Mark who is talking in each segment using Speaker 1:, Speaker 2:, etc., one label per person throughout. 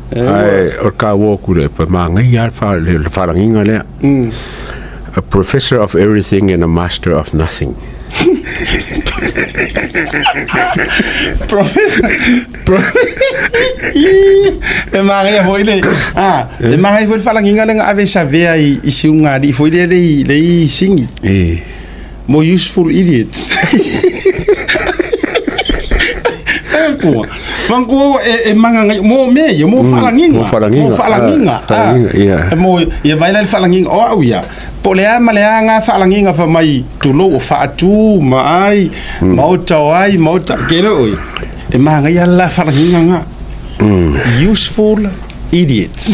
Speaker 1: Ai o ka wo ku le pa ma ngai ya fa le falagiga lea. A professor of everything and a master of nothing.
Speaker 2: Professor. E magaia foi le e magaia foi le faalagiga le ave savea i siuga foi le le singi.
Speaker 1: E
Speaker 2: mo useful idiots. Ko Fango e manga mo me yo mo falanginga
Speaker 1: mo
Speaker 2: falanginga
Speaker 1: yeah
Speaker 2: mo ye vai la falanginga o au ia po le ama le anga falanginga fa mai tulo o fa tu ma ai ma o tau ai ma o ta ke le oi e manga ia la falanginga nga useful idiots.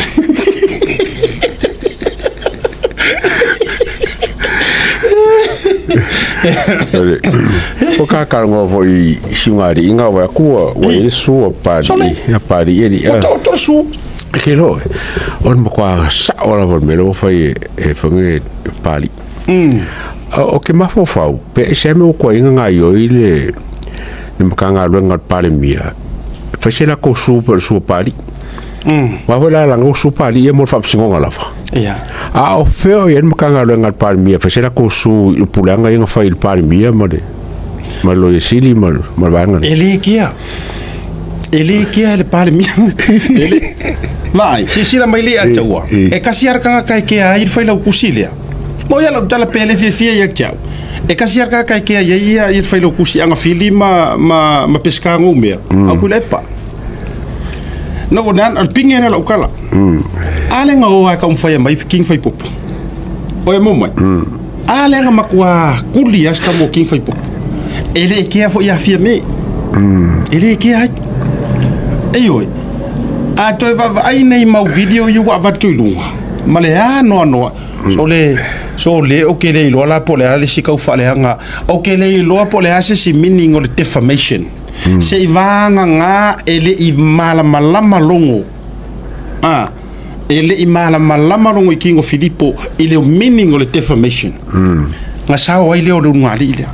Speaker 1: O ka ka ngo foi siungari inga wa ku wa yesu pa ya pa ri eri
Speaker 2: o to su
Speaker 1: ke lo on mo kwa sa ora vol melo foi e fange pali o ke mafo fau pe se me ko inga nga yo ile ni makanga lwenga pale mia fa se la ko su per su pali wa hola la ngo su pali e mo fa singonga la fa
Speaker 2: ia
Speaker 1: a o feo ye makanga lwenga pale mia fa se la ko su pulanga inga fa il pale mia mo de malo yesili mal malvanga
Speaker 2: ele kia le pale mia ele vai si si la mai le atua e kasi arka kai ke ai fai lau kusilia mo ia lau tala pele fia fia ia tau e kasi arka kai ke ia ia i fai lau kusi anga fili ma ma ma pesca ngumea au ku lepa no nan al pinge na lau kala ale ngo a ka umfai mai king fai popo o e mo mai ale nga makua kuli as ka mo king fai popo ele ke a fo ia fia me ele ke ai e oi a toi va ai nei mau video i wa va tu lunga ma le a no no so le so le o ke le lo la po le ale sika u fa le anga o ke le lo po le ase si meaning o le defamation se i vanga nga ele i mala malama longo a ele i mala malama longo i kingo Filipo i le meaning o le defamation nga sao ai le o le lunga li le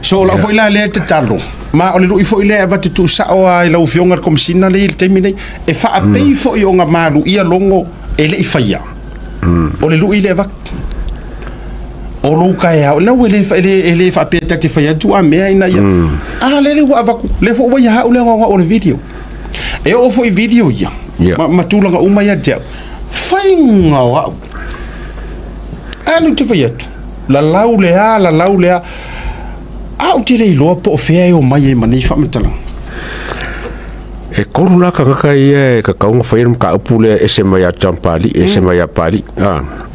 Speaker 2: so la foi la le te talo ma o le lui foi le ava tu sa o ai lau fionga komisina le taimi nei e fa apei foi o nga malu ia longo e le i faia o le lui le va o lo ka ia o le le le fa pe ta te faia tu a mea ina ia a le le wa va le fo wa ia o le wa o le video e o foi video ia ma tulaga uma ia te fainga wa alu te faia tu la lau le a la lau le a au te le iloa po o fea e o mai e manei whaamatala.
Speaker 1: E koru la kangaka ia e kakaunga whaira mka upu le ese mai a Champali, ese mai a Pali.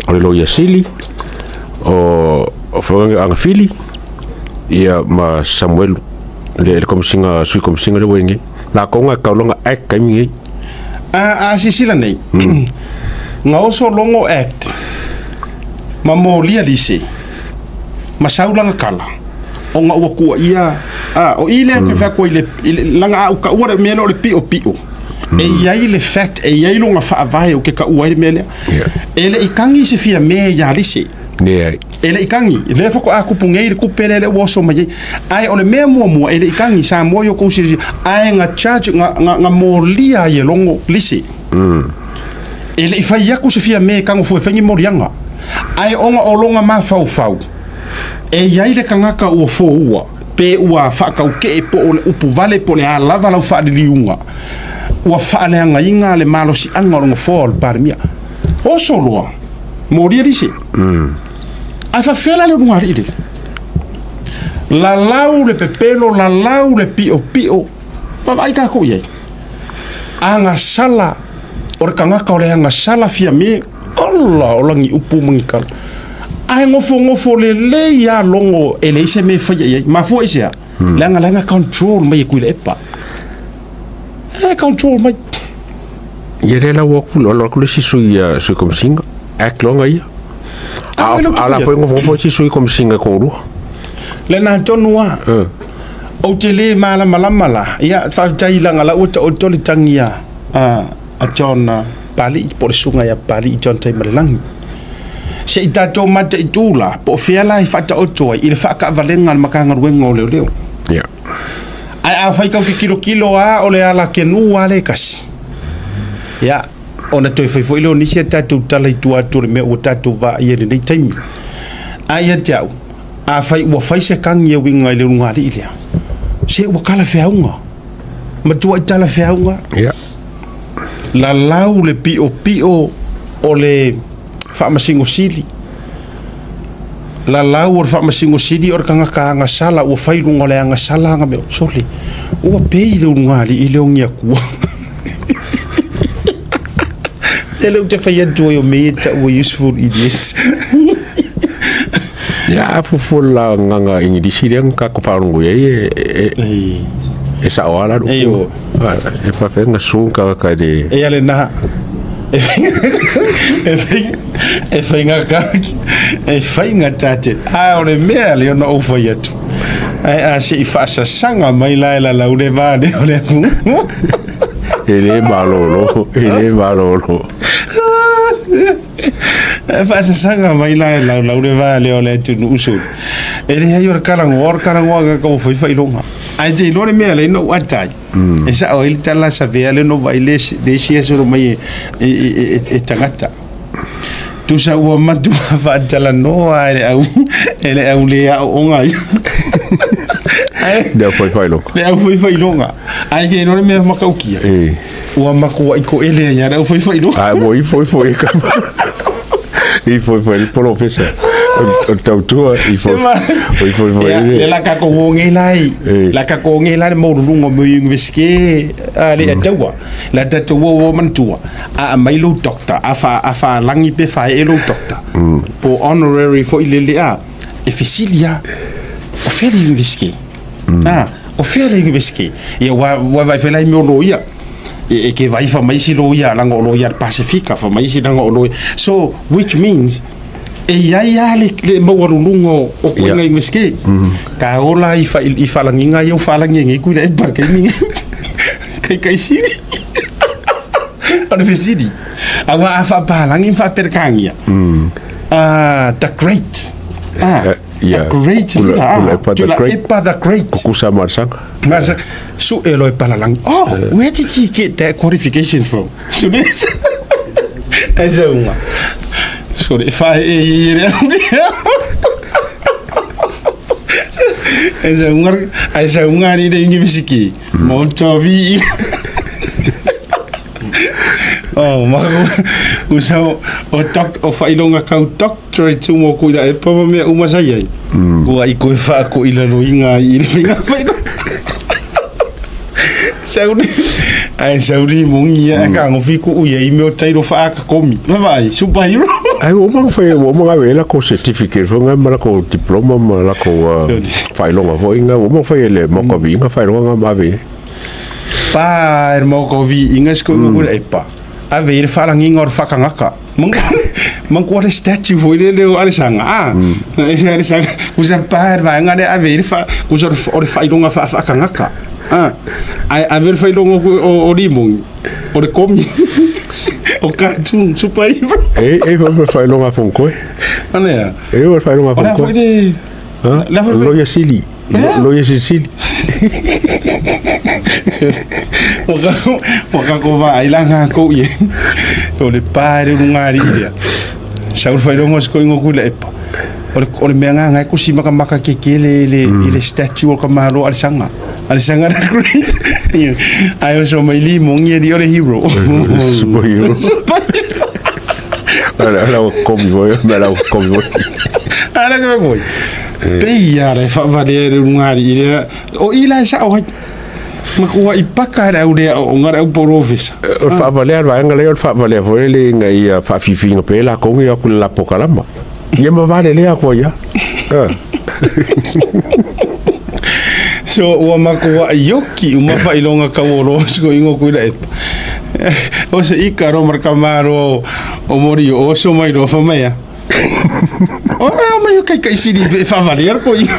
Speaker 1: O le loia sili, o whaanga anga fili, ia ma Samuel, le komisinga, sui komisinga le wenge. La konga kaulonga ek kaimi ngei.
Speaker 2: A sisila nei, nga oso longo act, ma mōlia lise, ma saulanga kala. O nga ua kua ia o ile ke fa ko ile langa au ka ua me le pio pio e ia ile fact e ia longa fa vai o ke ka ua ile me le ele ikangi se fia me ia lise
Speaker 1: ne
Speaker 2: ele ikangi le fa ko a ku punge ile ku pele le wo so mai ai o le me mo mo ele ikangi sa mo yo ko si ai nga charge nga nga molia ye longo lise ele i fa ia ku se fia me kango fu fengi molianga ai onga o longa ma fau fau e iai le kangaka ua fō ua pe ua whaakau ke e po o le upu vale po le a lava lau whaaliliunga ua whaaleanga inga le malosi anga o longa fō o le parimia o soloa mōria lise ai whawhela le runga rire la lau le pepelo la lau le pio pio wawai ka ko iai anga sala o le kangaka o le anga sala fia me Allah o langi upu mangikala ai ngofo ngofo le le ia longo e le se me fa ia ma fo isia langa langa control mai ku le epa e control mai
Speaker 1: ia le la wo ku lo ku le si su ia su komisinga ek longa ia a la fo ngofo fo si su komisinga ko ru
Speaker 2: le na tonua o te le mala malama la ia fa tai langa la o to le tangia a John Pali po le sunga ia Pali John tai malangi se i tātou mata i tūla, po o whiala i whata o toi, i le whaaka valenga le makanga ruenga o leo leo.
Speaker 1: Yeah.
Speaker 2: Ai a whaikau ki kilo kilo a o le ala ke nua le kasi. Ia ona toe fai foi lea o nisi a tatou tala i tua atu o le mea ua tatou vaaia i lenei taimi. Ae ia te au, afai ua fai se kagi e uiga i le ulugalii lea, se ua talafeauga, matuai talafeauga.
Speaker 1: Ia.
Speaker 2: Lalau le piopio o le Faamasino Sili, lalau o le Faamasino Sili o le tagata agasala ua fai i luga o le agasala aga mea, sole, ua pei le ulugalii lea o ni atua. E le ou te fai atu ai o mea ia e tau o useful idiots.
Speaker 1: Ia, a fuafua le lagaga Igilisi lea na tatou faalogo i ai e, e sao lava la le upu. E faafefea ona sue le tagata i le.
Speaker 2: Ia lena. E faigata, e faigata tele. Ae o le mea lea na ou fai atu, ae a se i faasasaga mai la e lalau le va lea o le atunuu.
Speaker 1: E le malolo, e le malolo.
Speaker 2: E faasasaga mai la e laulau le va lea o le atunuu sulu. E leai o le talanoa, o le talanoa ka ua fai faailoga. Ae te iloa le mea lea na ou ata ai. E sao ai le tala savea lea na ou vaai le isi aso mai e tagata. Tusa ua matua faatalanoa e le au e le au le aooga ai.
Speaker 1: Le au faifailonga.
Speaker 2: Le au faifailonga. Ae ke iloa le mea matautia. Ua matuai toele ai le au faifailonga.
Speaker 1: A ua ifo ifo i ka. Ifo ifo i le polofesa. O le tautua ifo ifo ifo
Speaker 2: i le. Le la tatou o nei la i. La tatou o nei la le maualuluga o mea o Universite a le Ataua. La tatou o o manatua a aumai lou doctor a fa a faalagi pe faaee lou doctor po o honorary foi lele a e fesili lava o fea le Universite a o fea le Universite ia ua ua vaai foi la i mea o loia e ke vaai fai mai isi loia leaga o loia a le Pasefika fai mai isi leaga o loia so which means e i ai lava le le maualuluga o o koiga Universite ka ola i fa i faalagiga ia ua faalagi ai nei Tuilaepa i le taimi lenei Taitaisili o le fesili aua a faapalagi ma faaperekania the great the great Tuilaepa the great
Speaker 1: Kukusa Marsanga
Speaker 2: Marsanga su e loe palalangi oh where did he get that qualification from Sunesa e se unga Sorry, e whae e i re E se unga e se unga ni le university Mo tovi. Oh, mako usa o doc o failonga kau doctorate mo ku ila e papa mea uma sai ai. Ua i koe wha ko ila roinga i le finga failonga. Sauri ai sauri mongi a ka ngofi ku uia i meo tairo wha aka komi. Vai, superhero.
Speaker 1: Ai ua uma fai ua uma ave la ko certificate foi nga ma la ko diploma ma la ko faailoga foi nga ua uma fai le maokaviiga faailoga nga ma ave.
Speaker 2: Pa e le maokaviiga si koʻu mm. E pa ave i le faalagiga o le faakagaka manku le statue foi lele o Alesanga a Alesanga kusa pa e le vaega lea ave i le fa kusa o le faailoga faafaakagaka a ae ave le faailoga o limogi o le komi o cartoon superhero
Speaker 1: e e foi ma faailoga a Fonotoe
Speaker 2: ana
Speaker 1: e o le faailoga a Fonotoe Loia Sili Loia Silisili
Speaker 2: Ua kako vaai la ngakou i ai o le pa e le ulugalii lea sau le faailoga o se koiga o Tuilaepa o le mea agaga e kusi makamaka kekele i le statue o le tamaloa Alesanga Alesanga the Great ae oso mai limogi e alii o le hero.
Speaker 1: Superhero.
Speaker 2: Superhero.
Speaker 1: Ala komi foi, ala komi foi.
Speaker 2: Ala komi foi. Pei ala e faavalea e le ulugalii lea o i la e sao ai. Makua i paka le au lea o le au polofesa.
Speaker 1: O le faavalea le vaega lea o le faavalea foi le ina ia faafifiina pea latou ia aku i le lapokalama. Ia ma valelea atu ai lava.
Speaker 2: So ua makuaʻi ioki uma faailoga taualoa sikoiga o Tuilaepa. O se ika ro ma le tamaloa o Molioo oso mai loa fai mai a. O mai o kaikaʻi sili pe e faavalea le koiga.